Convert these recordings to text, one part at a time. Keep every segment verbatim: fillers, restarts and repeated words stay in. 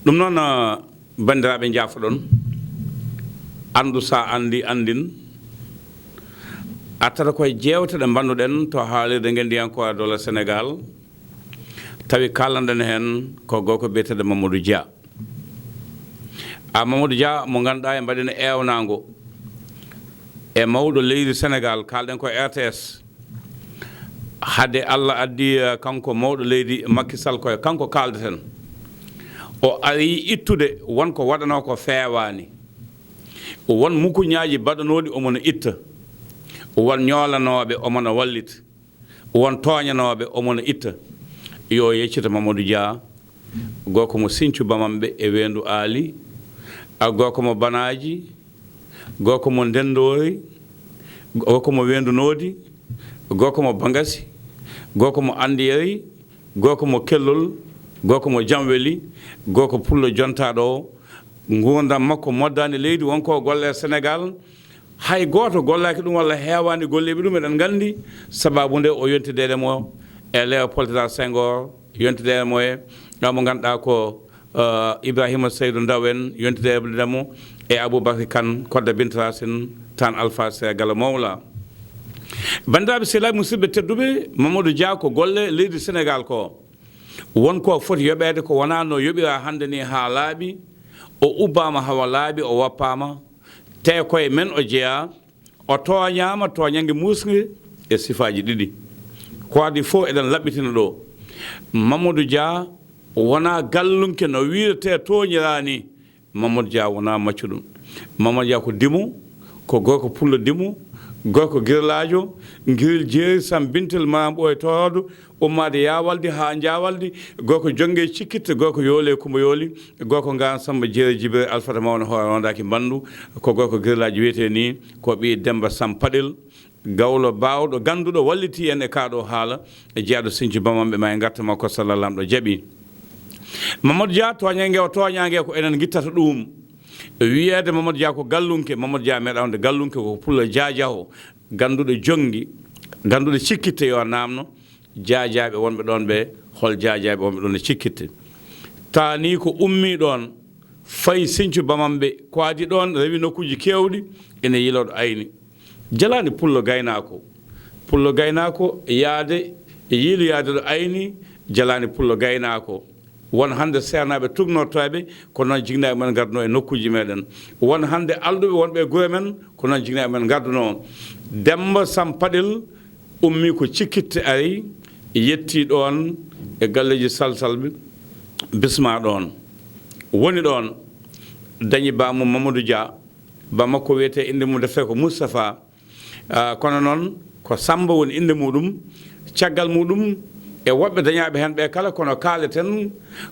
Ɗum noon, ah, banndiraaɓe, njaafoɗon. Anndu so a anndi, anndin. Artata koye jeewte ɗe mbannuɗen to haalirde ngenndiyankooje doole Senegaal. Tawi kaalanɗen heen ko gorko biyeteeɗo Mamadou Dia. A Mamadou Dia mo ngannduɗaa e mbaɗen eewnaango e mawɗo leydi Senegaal, kaalɗen ko R T S. Hade Allah addi, eh, kanko mawɗo leydi Macky Sall, ko e kanko kaaldeten. O ari ittude won ko waɗanoo ko feewaani. Won mukuñaaji baɗanooɗi omo no itta. Won ñoolanooɓe omo no wallita. Won tooñanooɓe omo no itta. Yo yeccito Mamadou Dia, gorko mo Sinthiou Bamamɓe e Weendu Aali, a gorko mo Banaaji, gorko mo Ndenndoori, gorko mo Weendu Noodi, gorko mo Bangasi, gorko mo Anndiyeri, gorko mo Kellol, gorko mo Jamweli, gorko pullo jontaaɗo o. Nguurndam makko moddaani leydi, won ko golle Senegaal. Hay gooto gollaaki ɗum walla heewaani golleeɓe ɗum, eɗen nganndi. Sabaabu nde o yontideede mo e Léopold Sédar Senghor, yontideede mo e, mo ngannduɗaa ko, eh, Ibrahima Seydou Ndaw en, yontideede mo e Aboubacry Kane, Kodda Binta Racine, Taan Alpha Sega Galo Mawla. Banndiraaɓe sehilaaɓe, musidɓe tedduɓe, Mamadou Dia ko golle leydi Senegaal ko. Won ko foti yoɓeede ko wonaa no yoɓiraa hannde ni haa laaɓi, o ubbaama hawa laaɓi, o woppaama, te koye men o jeyaa, o tooñaama tooñannge muusnge e sifaaji ɗiɗi. Ko adii fof eɗen laɓɓitina ɗo. Mamadou Dia wonaa gallunke no wiiretee tooñiraa ni. Mamadou Dia wonaa maccuɗo. Mamadou Dia ko dimo, ko gorko pullo dimo, gorko girlaajo, ngiril jeeri sam bintel maram ɓooy toodo, ummaade Yaawaldi haa Njaawaldi, gorko jonnge cikkitte, gorko yoole Kumba Yooli, gorko Ngaan Samba Jeeri Jibere Alfata Mawna Hoore Wondaaki Mbandu, ko gorko girlaajo wiyetee ni, ko ɓii Demba Sam Paɗel, gawlo baawɗo, gannduɗo, wallitii en e kaa ɗoo haala, e jeyaaɗo Sinthiou Bamamɓe ma e ngarta makko, salla Laamɗo jaɓi. Mamadou Dia, tooñannge o tooñaange ko enen ngittata ɗum. Wiyeede Mamadou Dia ko gallunke, Mamadou Dia meeɗa wonde gallunke, ko pullo jaajaho, gannduɗo jonngi, gannduɗo cikkitte yo naamno, jaajaaɓe wonɓe ɗoon ɓe, hol jaajaaɓe wonɓe ɗoon e cikkitte. Taani ko ummii ɗoon, fayi Sinthiou Bamamɓe, ko adii ɗoon, rewi nokkuuji keewɗi, ene yiloɗo ayni. Jalaani pullo gaynaako. Pullo gaynaako yaade e yiiloyaade ɗo ayni, jalaani pullo gaynaako. Won hannde seernaaɓe tugnortooɓe, ko noon jiginaaɓe men ngarduno e nokkuuji meeɗen. Won hannde alɗuɓe wonɓe e gure men, ko noon jiginaaɓe men ngarduno. Demba Sam Paɗel ummii ko cikkitte ari, yettii ɗoon e galleeji Salsalɓe, bismaa ɗoon. Woni ɗoon, dañi baamum Mamadou Dia, ba makko wiyetee innde mum defte ko Moustapha. Ah, kono noon, ko Samba woni innde muɗum. Caggal muɗum, e woɓɓe dañaaɓe heen ɓe kala, kono kaaleten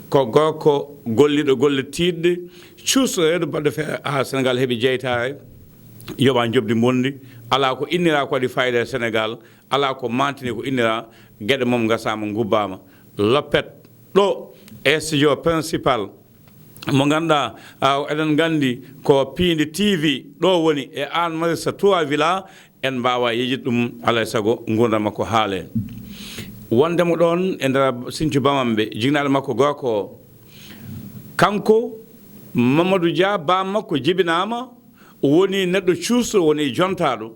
ko gorko golliɗo golle tiiɗɗe, cuusɗo reedu baɗɗo fe-, haa Senegaal heɓi jeytaare, yoɓa njoɓdi mbondi, alaa ko innira ko waɗi fayida e Senegaal, alaa ko mantini ko innira, geɗe mum ngasaama, ngubbaama. Loppet ɗo e studio principal, mo ngannduɗaa, ah, eɗen nganndi ko Piindi T V ɗo woni e Hann Maristes trois Villas, en mbaawa yejit ɗum, alaa e sago nguurndam makko haalee. Wonde mo ɗoon e nder Sinthiou Bamamɓe, jiginaaɗo makko gorko o, kanko Mamadou Dia, baam makko jibinaama, woni neɗɗo cuusɗo, woni jontaaɗo.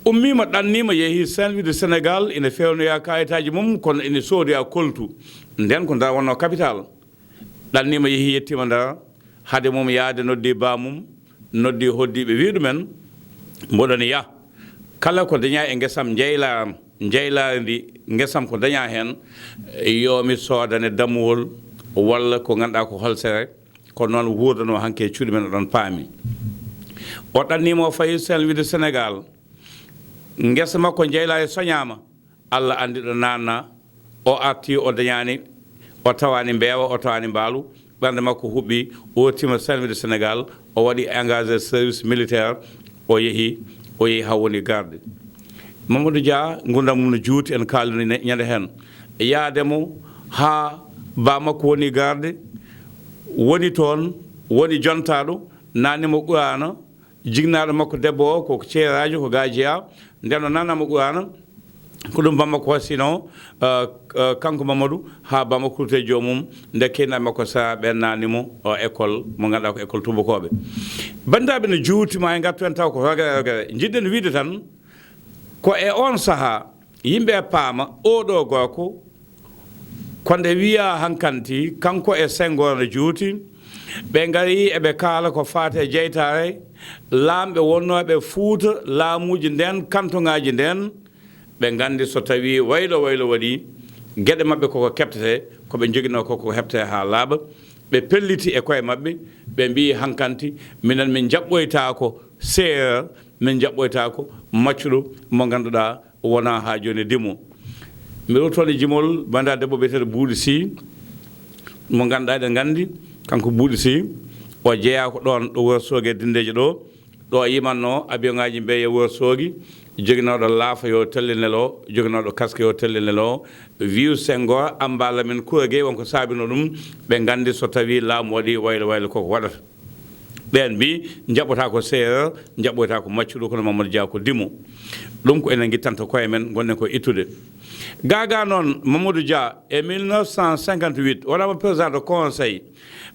Ummiima, ɗanniima, yehi Saint-Louis de Sénégal, ina feewnoya kayitaaji mum, kono ina soodoya koltu. Ndeen ko ndaa wonnoo capital. Ɗanniima, yehi, yettiima Ndar, hade mum yahde noddi baamum, noddi hoɗdiiɓe, wi ɗumen, mboɗon yah. Kala ko dañaa e ngesam, njeylaram, njeylaari ndi, ngesam ko dañaa heen, yo mi soodane dammuwol walla ko ngannduɗaa ko holsere, ko noon wuurdanoo hanki e cuuɗi men, oɗon paami. O ɗanniima, o fayi Saint-Louis de Sénégal, ngesa makko njeylaari soñaama, Allah anndi ɗo naatna, o arti, o dañaani, o tawaani mbeewa, o tawaani mbaalu, ɓernde makko huɓɓi, o wottiima Saint-Louis de Sénégal, o waɗi engagé service militaire, o yehi, o yehi haa woni garde. Mamadou Dia, nguurndam mum no juuti, en kaalino ne-, ñande heen. Yahde mo haa ba makko woni garde, woni toon, woni jontaaɗo, naatni mo Quraana, jiginaaɗo makko debbo o ko ceeraajo, ko ga jeyaa, ndeen o naatna mo Quraana, Ko ɗum Bamako wasino, eh, eh, kanko Mamadou, haa Bamako kurte joomum, nde keenaaɓe makko sa ɓe naani mo, o école mo ngannduɗaa ko école tubakooɓe. Banndiraaɓe no juuti ma e ngattu en taw ko rogere rogere. Njiɗɗen wiide tan, ko e oon sahaa, yimɓe e paama, oo ɗoo gorko, ko nde wiyaa hankanti, kanko e Senghor no juuti, ɓe ngari eɓe kaala ko faati e jeytaare, laamɓe wonnooɓe Fuuta, laamuuji ndeen, kantoŋaaji ndeen, ɓe nganndi so tawii waylo waylo waɗii, geɗe maɓɓe koko keɓtetee, ko ɓe njoginoo ko, koko heɓtee haa laaɓa. Ɓe pelliti e koye maɓɓe, ɓe mbii hankanti, minen min njaɓɓoytaako seereer, min njaɓɓoytaako maccuɗo mo ngannduɗaa wonaa haa jooni dimo. Mi ruttoon e jimol banndaa debbo biyeteeɗo Buuɗi Sii, mo ngannduɗaa eɗen nganndi, kanko Buuɗi Sii, o jeyaa ko ɗoon ɗo Wuro Soogi e Dindeeji ɗo, ɗo yimanno abiyoŋaaji mbeeye Wuro Soogi, joginooɗo laafa yo tellinel o, joginooɗo kaske yo tellinel o, wiyu Senghor, Amba Lamin Kura Gey won ko saabino ɗum, ɓe nganndi so tawii laamu waɗii waylo waylo koko waɗata. Ɓeen mbii, njaɓɓotaako seereer, njaɓɓoytaako maccuɗo, kono Mamadou Dia ko dimo. Ɗum ko enen ngittanta koye men, ngonɗen ko ittude. Gaagaa noon, Mamadou Dia, e mille neuf cent cinquante-huit, waɗaama président de conseil.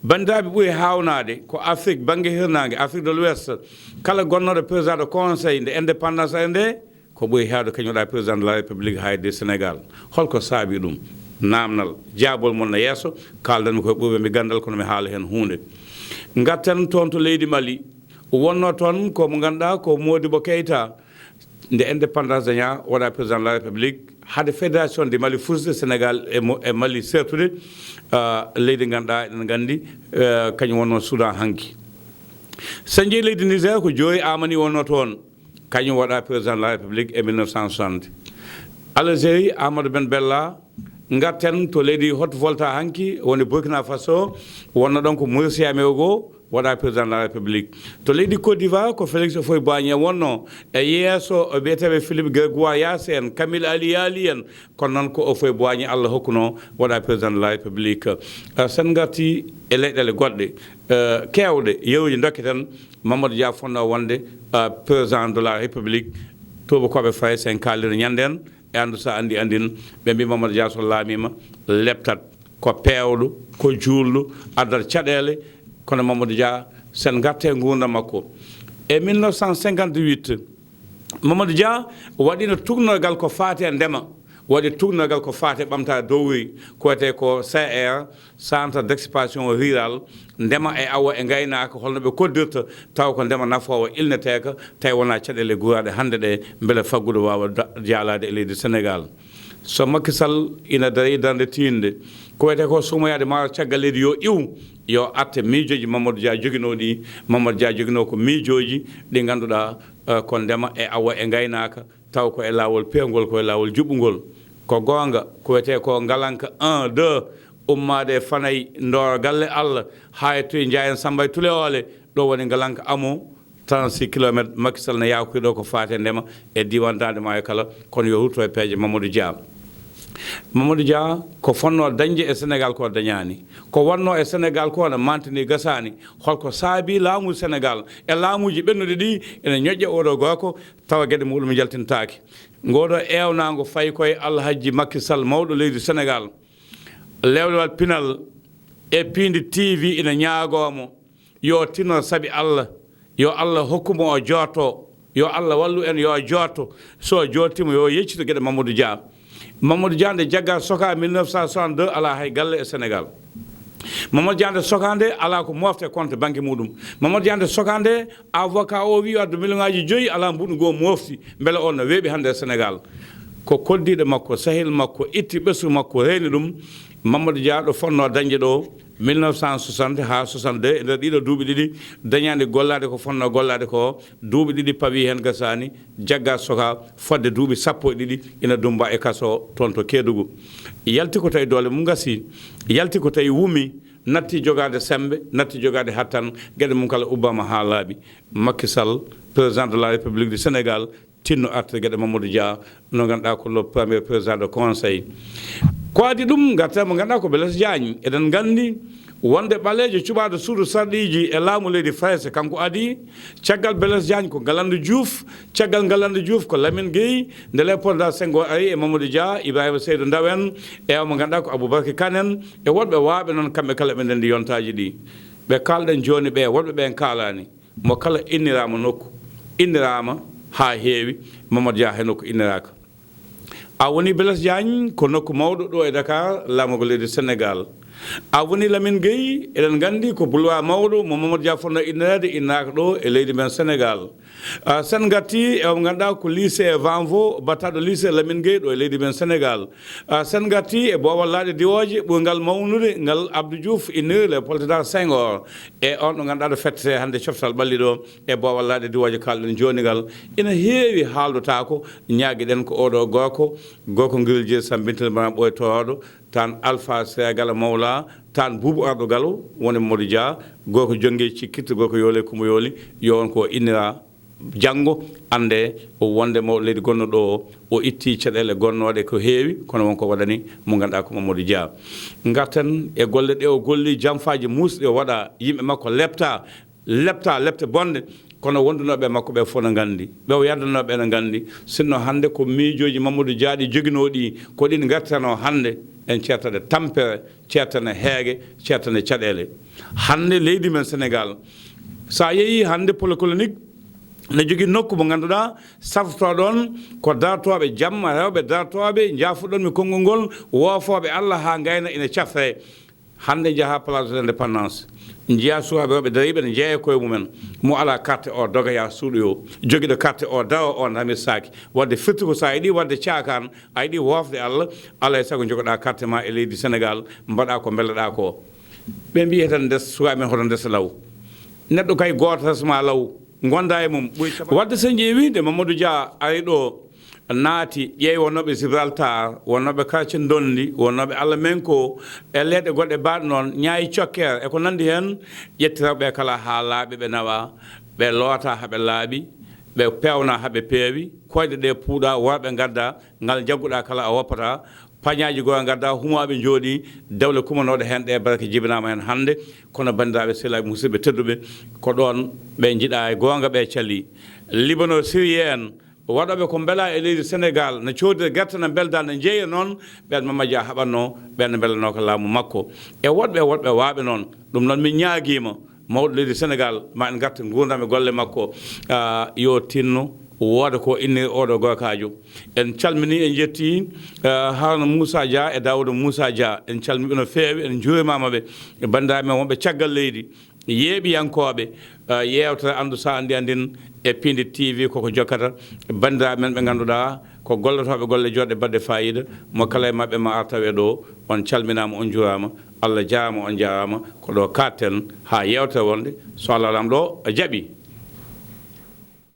Banndiraaɓe ɓuri haawnaade ko Afrique, bannge hirnaange, Afrique de l'Ouest. Kala gonnooɗo président de conseil nde indépendance ari nde, ko ɓuri heewde kañum waɗa président de la République haa heddi Sénégal. Holko saabi ɗum? Naamnal, jaabol mon no yeeso, kaaldanmi koye ɓurɓe mi ganndal, kono mi haala heen huunde. Ngarten toon to leydi Mali, wonnoo toon ko mo ngannduɗaa ko Modibo Keïta, nde indépendance dañaa, waɗa président de la République, hade fédération de Mali fusde, Sénégal e Mo-, e Mali sertude, ah, leydi ngannduɗaa, eɗen nganndi, eh, kañum wonnoo Soudan hanki. So en njehii leydi Niger, ko Joori Amani wonnoo toon, kañum waɗa président de la République e mille neuf cent soixante. Algérie, Amadou Ben Bella, ngarten to leydi Haute Volta hanki, woni Burkina Faso, wonnoo ɗoon ko Morici Yameo goo, waɗa président de la République. To leydi Côte d'Ivoire, ko Félix Houphouët-Boigny wonnoo, e yeeso o biyeteeɓe Philippe Grégoire Yassé en, Camille Ali Yali en, kono noon ko Houphouët-Boigny Allah hokkunoo waɗa président de la République. Eh, so en ngartii e leyɗeele goɗɗe, eh, keewɗe, yeruuji dokketen, Mamadou Dia fotnoo wonde, eh, président de la République, tuubakooɓe Faransi en kaalino ñanndeen, e anndu so anndi anndin, ɓe mbii Mamadou Dia so laamiima, leptat, ko peewɗo, ko juulɗo, addat caɗeele, kono Mamadou Dia, so en ngartii e nguurndam makko. E mille neuf cent cinquante-huit, Mamadou Dia waɗino tuugnorgal ko faati e ndema, waɗi tuugnorgal ko faati e ɓamtaare dowri, ko wiyetee ko C R, Centre d'Expansion Rurale, ndema e awo e ngaynaaka, holno ɓe koddirta, taw ko ndema nafoowa ilneteeka, tawi wonaa caɗeele guuraaɗe hannde ɗe, mbele faggudu waawa da-, jaalaade e leydi Sénégal. So Macky Sall ina darii darnde tiiɗnde, ko wiyetee ko suumoyaade maaro caggal leydi yo iw, yo atte miijooji Mamadou Dia joginoo ɗi. Mamadou Dia joginoo ko miijooji ɗi ngannduɗaa, eh, ko ndema e awo e ngaynaaka, taw ko e laawol peewngol, ko e laawol juɓɓungol. Ko goonga, ko wiyetee ko ngalanka un, deux, ummaade e Fanay, Ndooro Galle Allah, haa e toye Njaayen Samba e Tule Oole, ɗo woni ngalanka amoo, trente-six kilomètres, Macky Sall ne yaakori ɗo ko faati e ndema e diiwaan Daande Maayo kala, kono yo rutto e peeje Mamadou Dia. Mamadou Dia, ko fotnoo dañde e Sénégal ko dañaani, ko wonnoo e Sénégal ko ene mantini gasaani, holko saabii laamu Sénégal e laamuuji ɓennuɗi ɗi ene ñoƴƴa oɗo gorko, tawa geɗe muɗum njaltintaake. Ngoɗo eewnaango fayi koye Alhajji Macky Sall, mawɗo leydi Sénégal. Lewlewal pinal e piindi T V ina ñaagoo mo, yo tinno sabi Allah, yo Allah hokku mo o jooto, yo Allah wallu en yo o jooto, so o jootiima yo yeccito geɗe Mamadou Dia. Mamadou Dia nde jagga soka mille neuf cent soixante-deux alaa hay galle e Sénégal. Mamadou Dia nde soka nde alaa ko mofte compte banque muɗum. Mamadou Dia nde soka nde avocat o wi addu million ngaji joyi alaa mbuɗu ngo mofti. Mbele on no weeɓi hannde e Sénégal. Ko koddiiɗo makko, sehil makko, itti ɓesngu makko, reeni ɗum. Mamadou Dia ɗo fotnoo dañde ɗo mille neuf cent soixante haa soixante-deux, e nder ɗiɗo duuɓi ɗiɗi, dañaani gollaade ko fotnoo gollaade ko, duuɓi ɗiɗi pawii heen gasaani, jagga soka fodde duuɓi sappo e ɗiɗi ina dummba e kaso toon to Keedugu. Yalti ko tawi doole mum ngasii, yalti ko tawi wumi, natti jogaade semmbe, natti jogaade hattan, geɗe mum kala ubbaama haa laaɓi. Macky Sall, président de la République du Sénégal, tinno artirde geɗe Mamadou Dia, no ngannduɗaa ko le premier président de conseil. Ko adii ɗum, ngarten mo ngannduɗaa ko Blaise Diagne. Eɗen nganndi wonde ɓaleejo cuɓaaɗo suudu sarɗiiji e laamu leydi Farayse, kanko adii. Caggal Blaise Diagne ko Galandou Diouf, caggal Galandou Diouf ko Lamine Guèye. Nde Léopold Sédar Senghor ari e Mamadou Dia, Ibrahima Seydou Ndaw en, e mo ngannduɗaa ko Aboubacar Kane en, e woɗɓe waawɓe noon, kamɓe kala ɓe ndenndi yontaaji ɗi. Ɓe kaalɗen jooni ɓe, woɗɓe ɓeen kaalaani. Mo kala inniraama nokku, inniraama haa heewi, Mamadou Dia hay nokku inniraaka. A woni Blaise Diagne ko nokku mawɗo ɗo e Dakar, laamorgo leydi Sénégal. A woni Lamine Guèye, eɗen nganndi ko boulevard mawɗo mo Mamadou Dia fotnoo innireede, innaaka ɗo e leydi men Sénégal. A, sen ngarti e o ngannduɗaa ko lycée Vanvo, battaaɗo lycée Lamine Guèye ɗo e leydi men Sénégal. A, sen ngarti e boowal laaɗe diwooje ɓurngal mawnude ngal Abdou Diouf inniri le président Senghor. E on ɗo ngannduɗaa ɗo fettete hannde coftal ɓalli ɗo e boowal laaɗe diwooje kaalɗen jooni ngal. Ina heewi haaldotaako, ñaagiɗen ko oɗo gorko, gorko Ngiril Jeeri Sambintel Mbaram ɓooy toroɗo, taan Alpha Sera Gala Mawla, taan Buubu Arɗo Galo, woni Mamadou Dia, gorko jonnge cikkitto, gorko yoole kumba yooli, yo on ko innira janngo, annde wonde mawɗo leydi gonno ɗo o, o itti caɗeele gonnooɗe ko heewi, kono won ko waɗani mo ngannduɗaa ko Mamadou Dia. Ngarten e golle ɗe o golli, jamfaaji muusɗi o waɗa, yimɓe makko lepta, lepta lepte bonɗe, kono wondunooɓe e makko ɓe fof no nganndi, ɓe o yaddanooɓe ene nganndi. Sinno hannde ko miijooji Mamadou Dia ɗi joginoo ɗi, ko ɗin ngartanoo hannde, en ceertane tampere, ceertane heege, ceertane caɗeele. Hannde leydi men Sénégal, so a yehii hannde Polyclinique, ne jogii nokku mo ngannduɗaa safrotoo ɗoon ko dartooɓe jamma, rewɓe dartooɓe, njaafuɗon mi konngol ngol, woofooɓe Allah haa ngayna ina cafree. Hannde njahaa place de l'indépendance, njiyaa sukaaɓe rewɓe dariiɓe ne njeeya koye mumen. Mo alaa carte o dogoya suuɗoyoo, jogiiɗo carte o daro o namirsaaki. Waɗde firti ko so a yiɗii waɗde caakaan, a yiɗii woofde Allah, alaa e sago njogoɗaa carte ma e leydi Sénégal, mbaɗaa ko mbelleɗaa ko. Ɓe mbiyi tan ndes sukaaɓe men hoto ndesa law. Neɗɗo kay gooto resmaa law, ngondaa e mum, ɓuri capanɗe. Waɗde so en ƴeewii nde Mamadou Dia ari ɗo, naati, ƴeewi wonnooɓe Gibraltar, wonnooɓe Karce Ndonndi, wonnooɓe Alla Menko, e leyɗe goɗɗe baaɗe noon, Ñaayi Cokkeer e ko nanndi heen, ƴetti rewɓe kala haa laaɓi, ɓe nawa, ɓe loota haa ɓe laaɓi, ɓe peewna haa ɓe peewi, koyɗe ɗe puuɗa, worɓe ngadda, ngal njagguɗaa kala a woppataa, pañaaji goo ngadda, humooɓe njooɗii, dewle kumanooɗe heen ɗe barke jibinaama heen hannde, kono banndiraaɓe sehilaaɓe musidɓe tedduɓe, ko ɗoon ɓe njiɗaa e goonga ɓe calii. Libano, Siriya en, waɗooɓe ko mbelaa e leydi Senegaal, no coodira gerte, no mbelda, no njeeya noon, ɓeen Mama Dia haɓatnoo, ɓeen no mbelanoo ko laamu makko. E woɗɓe, e woɗɓe waawɓe noon. Ɗum noon min ñaagiima mawɗo leydi Senegaal, ma en ngartu nguurndam e golle makko, ah, yo tinno wooda ko inniri oɗo gorkaajo. En calminii, en njettii, ah, Haruna Muusa Dia e Daawuda Muusa Dia. En calminii ɓe no feewi, en njuurimaama ɓe. E banndiraaɓe men wonɓe caggal leydi, yeeɓiyankooɓe, ah, yeewtere Anndu so a anndi anndin e Piindi T V koko jokkata. Banndiraaɓe men ɓe ngannduɗaa ko gollotooɓe golle joɗɗe baɗɗe faayiida, mo kala e maɓɓe ma ar tawe ɗo, on calminaama, on njuuraama, Allah jaaraama, on njaaraama. Ko ɗo kaaɗten haa yeewtere wonde, so Allah Laamɗo jaɓii.